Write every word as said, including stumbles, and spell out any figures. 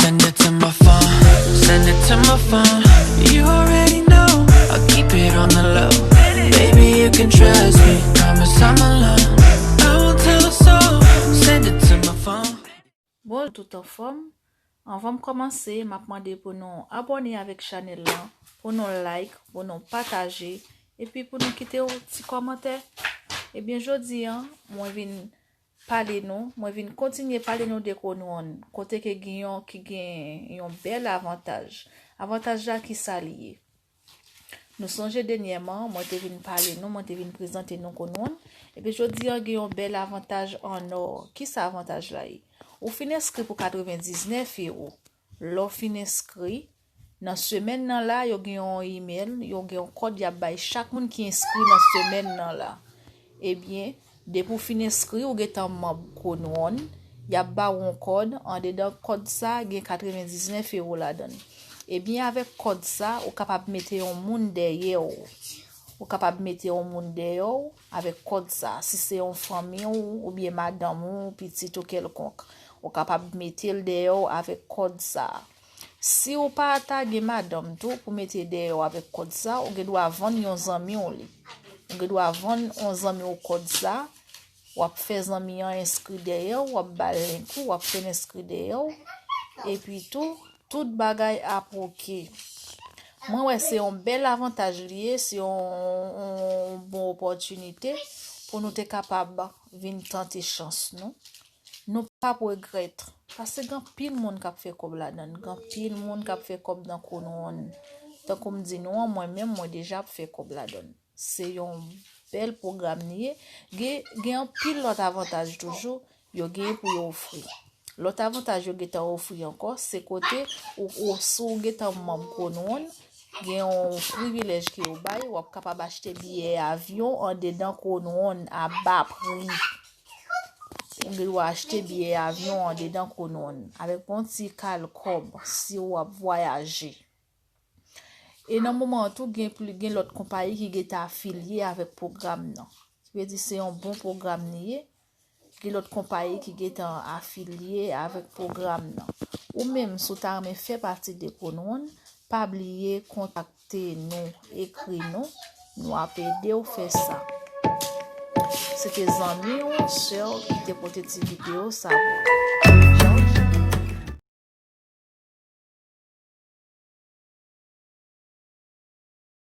Send it to my phone, send it to my phone. You already know, I keep it on the low. Baby, you can trust me, promise I'm alone. I won't tell a soul, send it to my phone. Bon, tout anfòm. Anvan m kòmanse, m ap mande pou nou abòne avèk chanèl lan, pou nou like, pou nou pataje, epi pou nou kite yon ti kòmantè. Ebyen, jodi a, mwen vin pale nou, mwen vin kontinye pale nou de Konwonn, kote ke gen yon, ki gen yon bèl avantaj. Avantaj la, ki sa li ye? Nou sonje dènyèman, mwen te vin pale nou, mwen te vin prezante nou Konwonn. Epi jodi a, gen yon bèl avantaj an ò. Ki sa avantaj la ye? Ou fin enskri pou katrevendiznèf ewo. Lè w fin enskri, nan semèn nan la, yo gen yon imèl, yo gen yon kòd y ap bay chak moun ki enskri nan semèn nan la. Ebyen, depi w fin enskri, ou gentan manm Konwonn, y ap ba w yon kòd, andedan kòd sa, gen katrevendiznèf ewo ladan l. Ebyen, avèk kòd sa, ou kapab mete yon moun dèyè w. Ou kapab mete yon moun dèyè w avèk kòd sa. Si se yon fanmi w, oubyen madanm ou, pitit ou kèlkonk, ou kapab mete l dèyè w avèk kòd sa. Si w pa ta gen madanm tou pou mete dèyè w avèk kòd sa, ou gen dwa vann yon zanmi w li. Ou gen dwa vann yon zanmi w kòd sa, w ap fè zanmi an enskri dèyè w, w ap ba l link ou, w ap fè l enskri dèyè w, epi tou, tout bagay ap oke. Mwen wè se yon bèl avantaj li ye, se yon, yon bon opòtinite pou nou te kapab vin tante chans nou. Nou p ap regrèt, paske gen anpil moun k ap fè kòb ladan l, gen anpil moun k ap fè kòb nan Konwonn. Tankou m di nou an, mwen menm, mwen deja ap fè kòb ladan l. Se yon bèl pwogram li ye. Gen, gen anpil lòt avantaj toujou yo gen pou yo ofri. Lòt avantaj yo gentan ofri ankò, se kote ou, ou, si w gentan manm Konwonn, gen yon privilèj ke yo bay, w ap kapab achte biyè avyon andedan Konwonn a ba pri. Ou gen dwa achte biyè avyon andedan Konwonn avèk yon ti kal kòb si w ap vwayaje. E nan moman an tou, gen pli, gen lòt konpayi ki gentan afilye avèk pwogram nan. Ki vle di se yon bon pwogram li ye. Gen lòt konpayi ki gentan afilye avèk pwogram nan. Ou menm, si w ta renmen fè pati de Konwonn, pa bliye kontakte nou, ekri nou, nou ap ede w fè sa. Se te zanmi w, sè w ki te pote ti videyo sa pou ou.